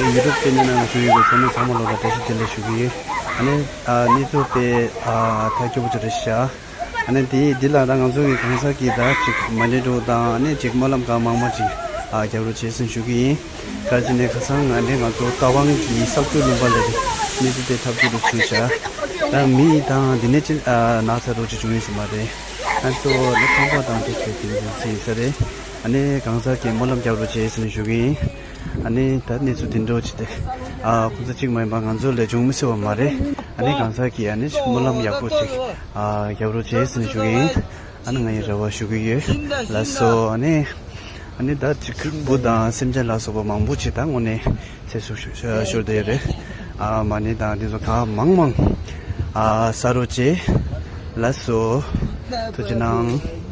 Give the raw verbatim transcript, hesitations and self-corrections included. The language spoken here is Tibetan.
ཡུ་ཊུབ་ཅེ་ནལ་ནང་བཞུགས་ཡོད་པའི་ཚོགས་མི་ཚང་མ་ལོ་ལ་བཀྲ་ཤིས་བདེ་ལེགས་ཞུ་གི་ཡོད། ཨ་ནི་ཨ་གནས་ཚུལ་དཔེ་ཨ་ཐག་སྐྱོ་པོ་ཅིག་རེད་ཤག་ཨ་ནི་དེ་འདི་ལ་ད་ང་ཚོ་གི་གང་ཟག་གི་ད་ཅིག་མ་ཎི་འགྲོ་དང་ཨ་ནི་ཅིག་སྨོན་ལམ་གང་མང་མང་ཅིག་ཨ་རྒྱག་རོགས་བྱེད་ཟེར་ཞུ་གི་ཡིན། ག་རེ་ཟེར་ན་ཁ་སང་ང་འདྲེ་ང་ཚོ་རྟ་དབང་གི་ས་ཁུལ་ལུང་པ་ལ་གནས་ཚུལ་དེ་ཐག་སྐྱོ་རུ་བྱུང་ཤག་ད་མི་དང་འདི་ནས་ཅི་ཨ་ན་ཚ་རོགས་ཅིག་བྱུང་ཡོད་ཟེར་མ་རེད། ཨ་ཚོ་ནི་ཁང་པ་དང་དེ་ཚོ་དེ་འཛིན་ཚེ་ཡིན་ས་རེད། ཨ་ནི་གང་ཟག་གི་སྨོན་ལམ་རྒྱག་རོགས་བྱེད་ཟེར་ཞུ་གི་ཡིན། ཨ་ནི་ད་གནས་ཚུལ་དེ་འདྲ་ཅིག་དེ་ཨ་ཁོང་ཚོ་གཅིག་མ་ཡིན་པ་ང་ཚོ་ལས་བྱུང་མི་སྲིད་པ་མ་རེད། ཨ་ནི་གང་ཟག་གིས་ཨ་ནི་སྨོན་ལམ་ཡག་པོ་ཅིག་ཨ་རྒྱག་རོགས་བྱེད་ཟེར་ཞུ་གི་ཡིན། ཨ་ནི་ང་ཡི་རེ་བ་ཞུ་གི་ཡོད། ལགས་སོ། ཨ་ནི་ཨ་ནི་ད་ཅིག་བུ་དང་སེམས་ཅན་ལ་སོགས་པ་མང་པོ་ཅིག་ད་དངོས་གནས་ཚེ་སྲོག་ཤོར་བསྡད་ཡོད་རེད། ཨ་མ་ཎི་དང་དེ་ཚོ་གང་མང་མང་ཨ་ཟ་རོགས་བྱེད། ལགས་སོ། ཐུགས་རྗེ་གནང་།